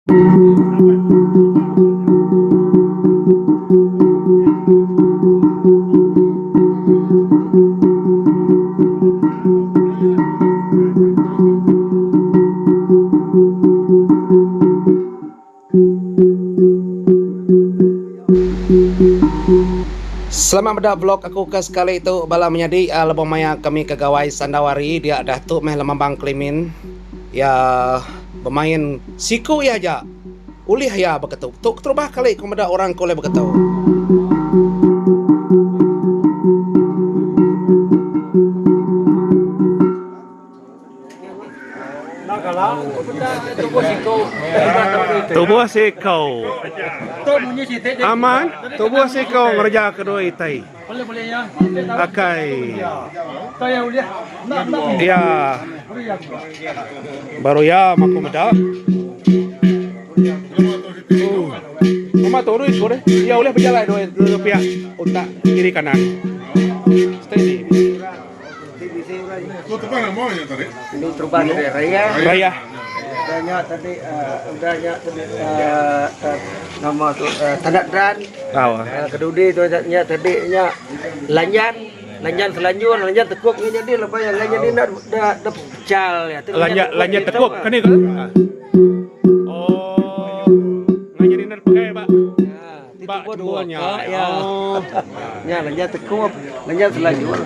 Selamat meda vlog aku ke sekali tu bala menyadi lebuh maya kami ke gawai sandau hari dia dah tu meh lemambang kelimin iya bemain siku iya aja ulih iya beketu. Tu keterubah kali ku meda orang ke ulih beketu. Tubuh siko. Aman, tubuh siko ngereja kedua itai. Akai. Iya. Baru iya maku meda. Mama tu urus deh. Iya ulih bejalai dua dua pihak untak kiri kanan. Steady. Ini terubah tadi raya. Raya. Udah nya tadi udah nya tadi nama tu tandak dan. Kedudi tu nya tadi nya lanjan lanjan selanjur lanjan tekup ngi nyadi lepas nya nyadi enda da pecal ya. Lanjan lanjan tekup kani ko. Oh. Nyadi enda pakai ba. Ba dua nya. Ya. Nya lah nya tekup, nya selajur.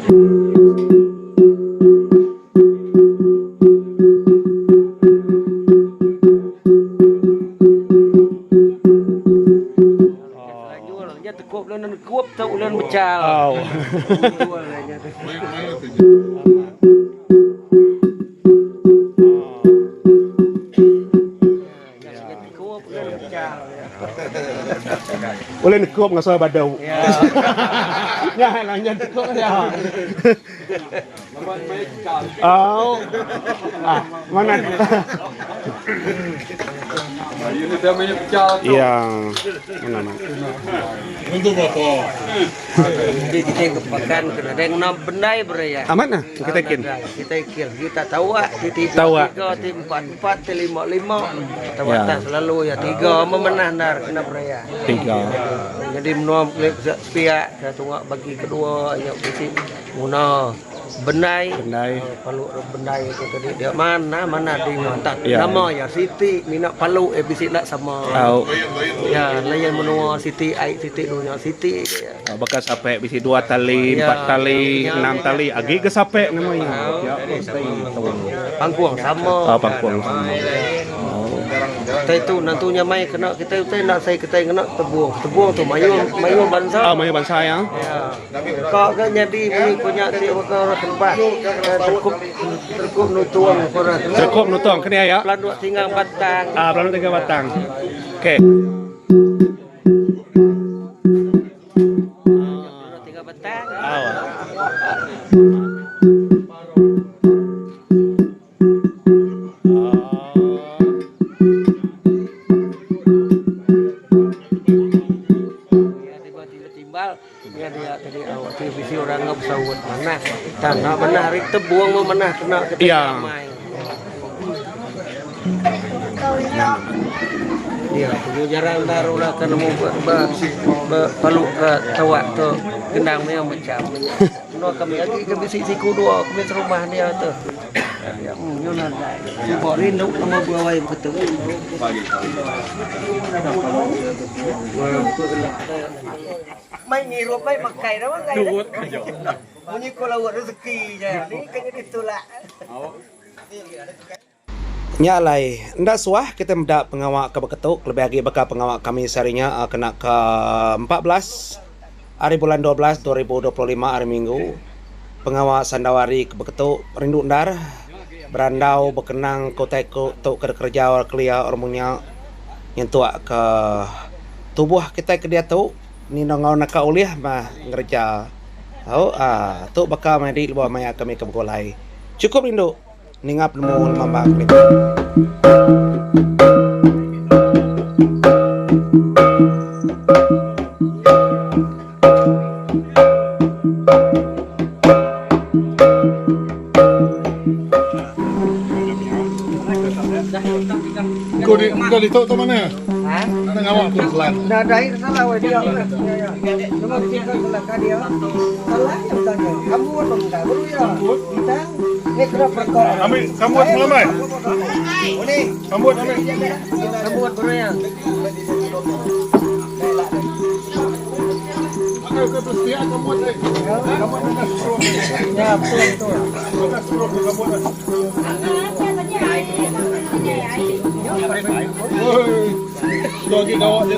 Nya tekup lalu nekup tu ulun becal. Oh. Ulih nekup ngasuh badau. Nya lah nya nekup nya. Au. Ah, mana? Ya. Mana mana. Jadi kita ke pakan kena ada ngena bendai beraya. Amat nah kita kin. Kita kin kita tahu ah tiga tiga ti empat empat ti lima lima tahu Ya. atas selalu ya tiga memenah ndar kena beraya. Tiga. Jadi menua sepiak ke tunga bagi kedua nya bisi nguna bendai. Bendai. Palu bendai tu tadi dia mana mana di tak Ya. nama ya siti mina palu eh bisi enda sama. Au. Ya layan menua siti ai siti dunya siti ya. Baka sape bisi dua tali, Ya, empat tali, ya, enam ya. tali agi ke sape nama iya. Ya, Pangkuang sama. Oh, pangkuang sama. Kita itu nantu nyamai kena kita utai nak saya kita kena tebung. Tebung tu mayuh mayuh bansa. Ah, mayuh bansa ya. Ya. Ka ke nyadi munyi ku nya ti baka orang telebah terkup terkup nutung ku orang tengah. Terkup nutung keni aya. Pelanduk tinggang batang. Ah, pelanduk tinggang batang. Okey. Pelanduk tinggang batang. Ah. Nya dia tadi awak ti bisi orang enggau besaut manah. Tang enda manah ari tebung meh manah kena kitai Ya. amai. Dia tu jarang endar orang ke nemu be be be palu ke tawak tu gendang meh macam. Menua kami agi ke bisi siku dua kami serumah dia tu. Suba rindu nama begawai beketu. Mai ngirup mai makai nama ngai dah. Munyi ko laut rezeki ja ni ke nyadi tulak. Nya alai, enda suah kitai meda pengawa ke beketu kelebih agi baka pengawa kami sehari nya kena ke 14 hari bulan 12 2025 hari minggu. Pengawa sandau hari ke beketu rindu endar berandau bekenang ke utai ku tu ke dikereja orang kelia orang munya nyentuk ke tubuh kitai ke diatu nino enggau naka ulih mah ngereja. Au aaa tu baka madi lebuh maya kami ke begulai. Chukup rindu. Ninga penemu lemambang kelita. ditu tu mana? Ha? Enda ngawa ku selan. Nadai salah weh dia. Ya ya. Nama bisi ka selan ka dia. Salah nya tanya. Kambut ba bukai baru iya. Bintang ni kena pereka. Ambi sambut malam ai. Sambut ambi. Sambut baru iya. Akai ukai plastik kambut ai. Kambut enda suruh. Ya betul betul. Enda suruh kambut ai. Oi. Tu agi gawa je.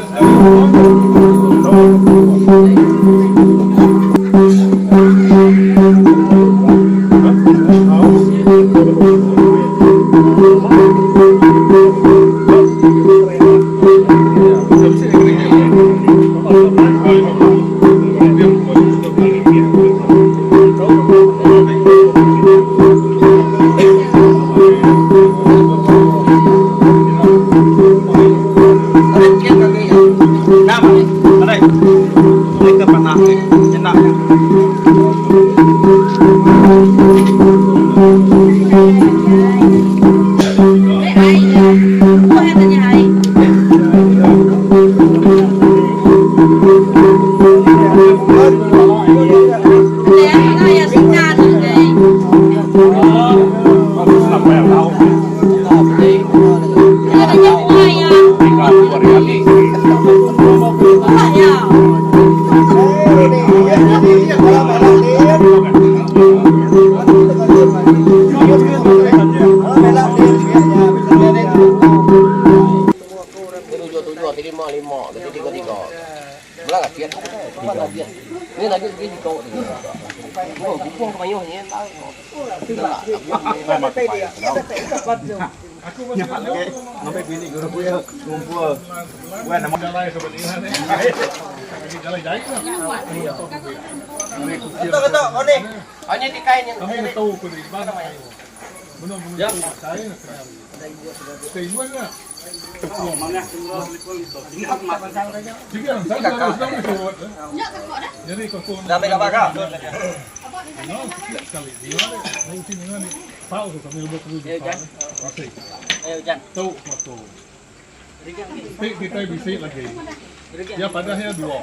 Ti kitai bisi lagi. Iya padah iya dua.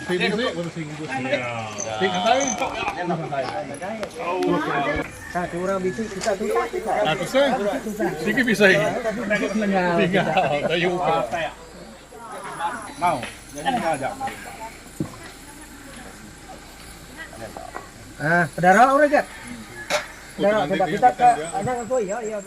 Ti bisi baru singgu. Ti nadai nadai. Ah tusah. Sigi bisi. Tinggal tayu ke. Mau. Jadi aja. Ah, pedara orang ke? Pedara kita kita ke anak aku ya ya.